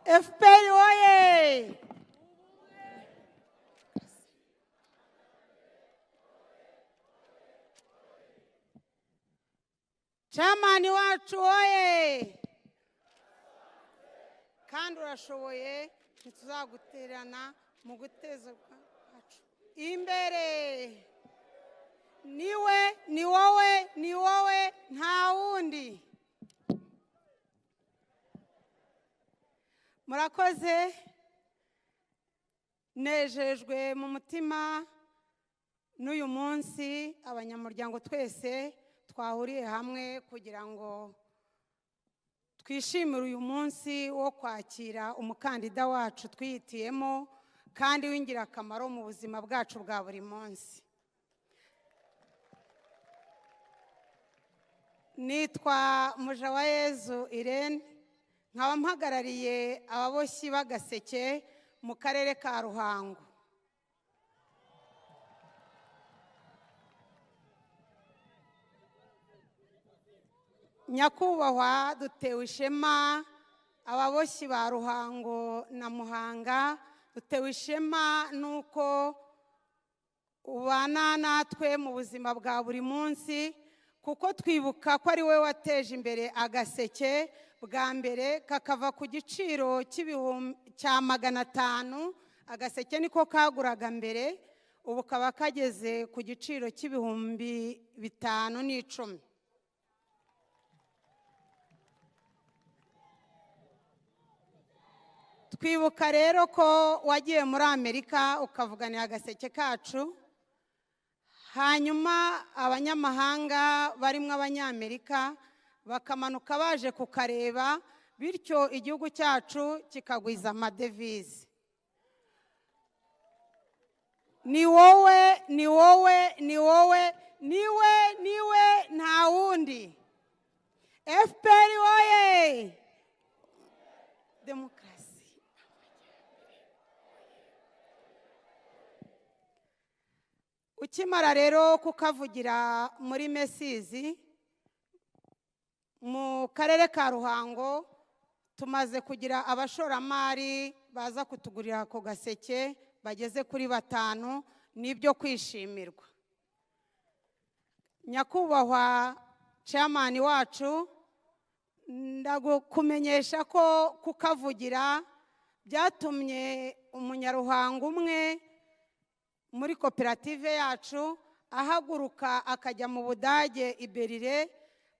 FPR oye! Chairman wacu oye! Kandi urashoboye, ntituzagutererana mu guteza kwacu imbere. Niwe, ni wowe, ni wowe, nta wundi. Murakoze, nejejwe mu mutima n'uyu munsi abanyamuryango twese twahuriye hamwe kugira ngo twishimire uyu munsi wo kwakira umukandida wacu twihitiyemo kandi w'ingirakamaro mu buzima bwacu bwa buri munsi. Nitwa Mujawayezu Irene, nkaba mpagarariye ababoshyi b'agaseke mu karere ka Ruhango. Nyakubahwa, dutewe ishema ababoshyi ba Ruhango na Muhanga, dutewe ishema nuko ubana natwe mu buzima bwa buri munsi, kuko twibuka ko ari we wateje imbere agaseke bwa mbere kakava ku giciro cya 500. Agaseke niko kaguraga mbere, ubu kaba kageze ku giciro cy'ibihumbi 510. Twibuka rero ko wagiye muri Amerika ukavuganira agaseke kacu, hanyuma abanyamahanga barimo Abanyamerika bakamanuka baje kukareba, bityo igihugu cyacu kikagwiza amadevize. Ni wowe, ni wowe, ni wowe, niwe, niwe, nta wundi. FPR oye! Demokarasi. Ukimara rero kukavugira muri Mesizi mu karere ka Ruhango, tumaze kugira abashoramari baza kutugurira ako gaseke bageze kuri 5, nibyo kwishimirwa. Nyakubahwa chairman wacu, ndakumenyesha ko kukavugira byatumye umunyaruhango umwe muri koperative yacu ahaguruka akajya mu Budage i Berlin,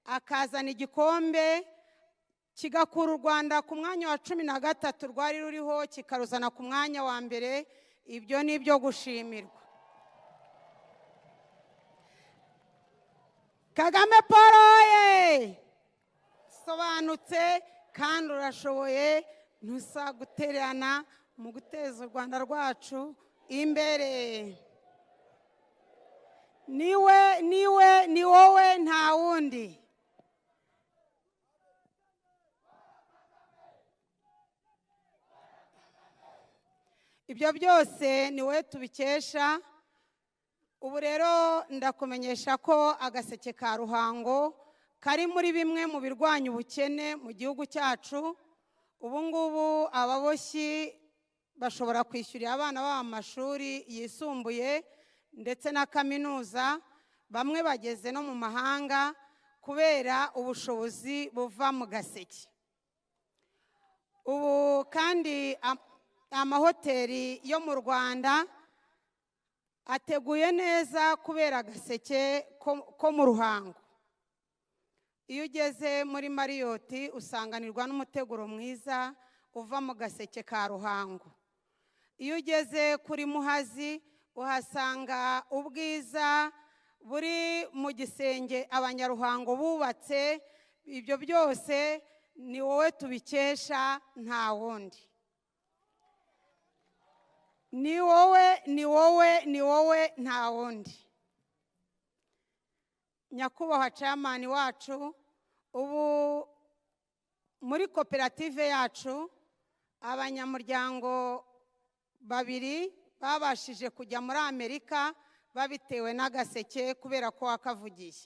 akazana igikombe kigakura u Rwanda ku mwanya wa 13 rwari ruriho, kikaruzana ku mwanya wa mbere. Ibyo ni ibyo gushimirwa. Kagame Paul oye! Sobanutse kandi urashoboye, ntusagutererana mu guteza u Rwanda rwacu imbere. Niwe, niwe, ni wowe, nta wundi. Ibyo byose ni wowe tubikesha. Ubu rero ndakumenyesha ko agaseke ka Ruhango kari muri bimwe mu birwanya ubukene mu gihugu cyacu. Ubu ngubu ababoshyi bashobora kwishyurira abana babo amashuri yisumbuye ndetse na kaminuza, bamwe bageze no mu mahanga kubera ubushobozi buva mu gaseke. Ubu kandi amahoteli yo mu Rwanda ateguye neza kubera agaseke ko mu Ruhango. Iyo ugeze muri Marriott usanganirwa n'umuteguro mwiza uva mu gaseke ka Ruhango. Iyo ugeze kuri Muhazi uhasanga ubwiza buri mu gisenge abanyaruhango bubatse. Ibyo byose ni wowe tubikesha, nta wundi. Ni wowe, ni wowe, ni wowe, nta wundi. Nyakubahwa chairman wacu, ubu muri koperative yacu abanyamuryango 2 babashije kujya muri Amerika babitewe n'agaseke kubera ko wakavugiye.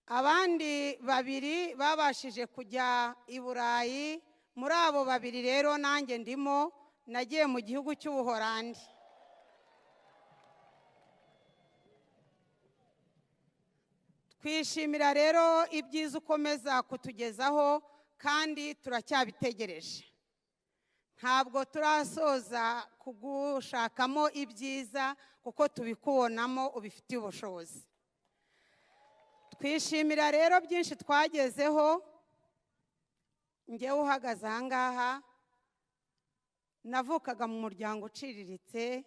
Abandi 2 babashije kujya i Burayi Muri abo babiri rero nanjye ndimo, nagiye mu gihugu cy'Ubuholandi. Twishimira rero ibyiza ukomeza kutugezaho kandi turacyabitegereje. Ntabwo turasoza kugushakamo ibyiza kuko tubikubonamo ubifitiye ubushobozi. Twishimira rero byinshi twagezeho. Njyewe uhagaze aha ngaha navukaga mu muryango uciriritse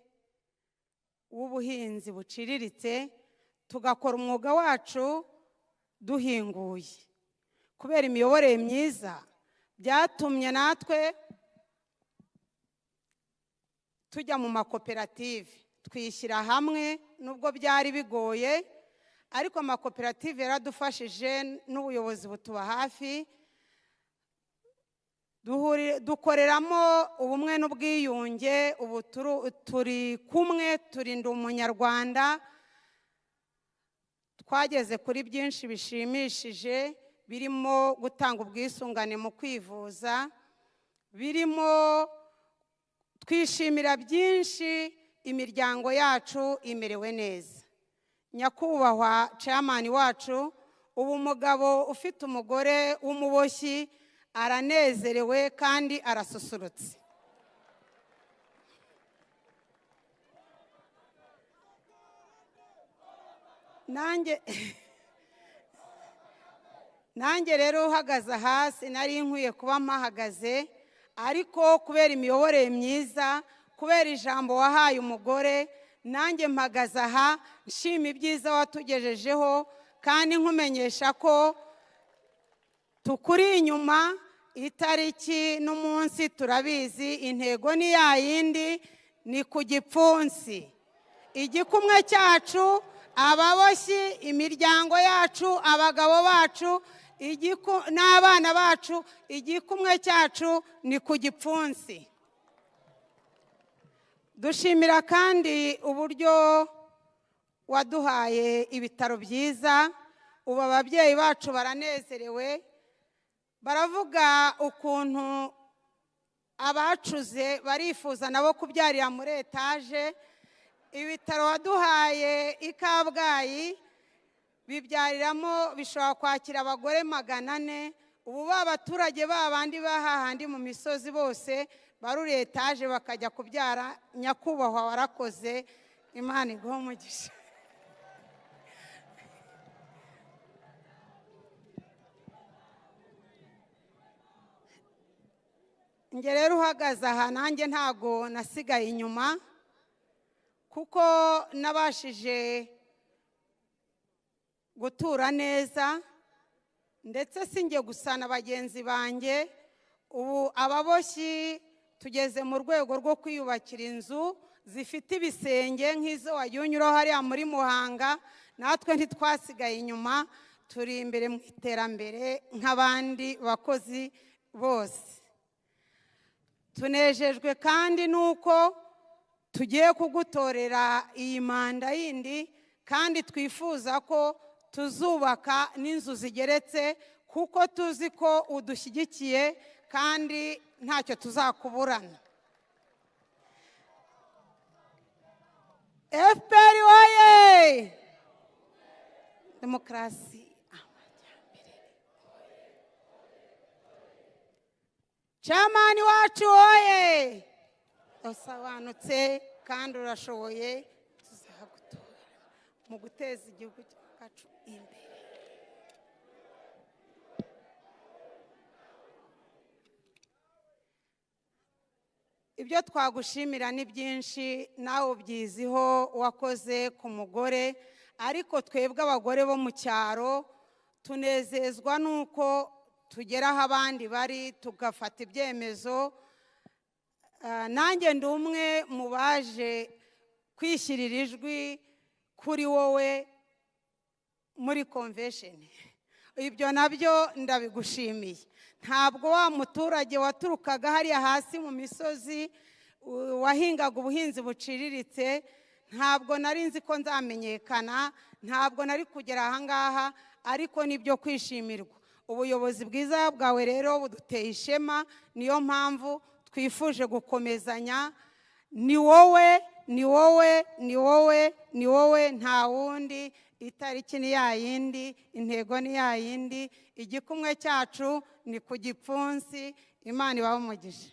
w'ubuhinzi buciriritse, tugakora umwuga wacu duhinguye. Kubera imiyoborere myiza byatumye natwe tujya mu makoperative, twishyira hamwe nubwo byari bigoye, ariko amakoperative yaradufashije n'ubuyobozi butuba hafi. Dukoreramo ubumwe n'ubwiyunge, ubu turi kumwe, turinda umunyarwanda. Twageze kuri byinshi bishimishije, birimo gutanga ubwisungane mu kwivuza, birimo twishimira byinshi, imiryango yacu imerewe neza. Nyakubahwa chairman wacu, ubu umugabo ufite umugore w'umuboshyi aranezerewe kandi arasusurutse. Nanjye rero uhagaze hasi nari nkwiye kuba mpahagaze, ariko kubera imiyoborere myiza, kubera ijambo wahaye umugore, nanjye mpagaze aha nshima ibyiza watugejejeho, kandi nkumenyesha ko tukuri inyuma. Itariki n'umunsi turabizi, intego ni ya yindi, ni ku gipfunsi. Igikumwe cyacu, ababoshyi, imiryango yacu, abagabo bacu, n'abana bacu, igikumwe cyacu ni ku gipfunsi. Dushimira kandi uburyo waduhaye ibitaro byiza. Ubu ababyeyi bacu baranezerewe, baravuga ukuntu abacuze barifuza nabo kubyarira muri etaje. Ibitaro waduhaye i Kabgayi bibyariramo, bishobora kwakira abagore 400. Ubu ba baturage babandi bahahandi mu misozi bose baruri etaje bakajya kubyara. Nyakubahwa warakoze, Imana iguhe umugisha. Njye rero uhagaze aha nanjye ntago nasigaye inyuma, kuko nabashije gutura neza, ndetse sinjye gusa na bagenzi banjye. Ubu ababoshyi tugeze mu rwego rwo kwiyubakira inzu zifite ibisenge nk'izo wagiye unyuraho hariya muri Muhanga. Natwe ntitwasigaye inyuma, turi imbere mu iterambere nk'abandi bakozi bose. Tunejejwe kandi nuko tugiye kugutorera iyi manda yindi, kandi twifuza ko tuzubaka n'inzu zigeretse, kuko tuzi ko udushyigikiye kandi ntacyo tuzakuburana. FPR oye! Demokarasi, amajyambere. Chairman wacu oye! Usobanutse kandi urashoboye, tuzagutora mu guteza igihugu cyacu imbere. Ibyo twagushimira ni byinshi, nawe ubyiziho wakoze ku mugore, ariko twebwe abagore bo mu cyaro tunezezwa nuko tugera aho abandi bari tugafata ibyemezo. Nanjye ndi umwe mu baje kwishyirira ijwi kuri wowe muri convention. Ibyo nabyo ndabigushimiye. Ntabwo wa muturage waturukaga hariya hasi mu misozi wahingaga ubuhinzi buciriritse, ntabwo nari nzi ko nzamenyekana, ntabwo nari kugera aha ngaha, ariko nibyo kwishimirwa. Ubuyobozi bwiza bwawe rero buduteye ishema, niyo mpamvu twifuje gukomezanya. Ni wowe, ni wowe, ni wowe, ni wowe, nta wundi. Itariki ni ya yindi, intego ni ya yindi, igikumwe cyacu ni ku gipfunsi. Imana ibahe umugisha.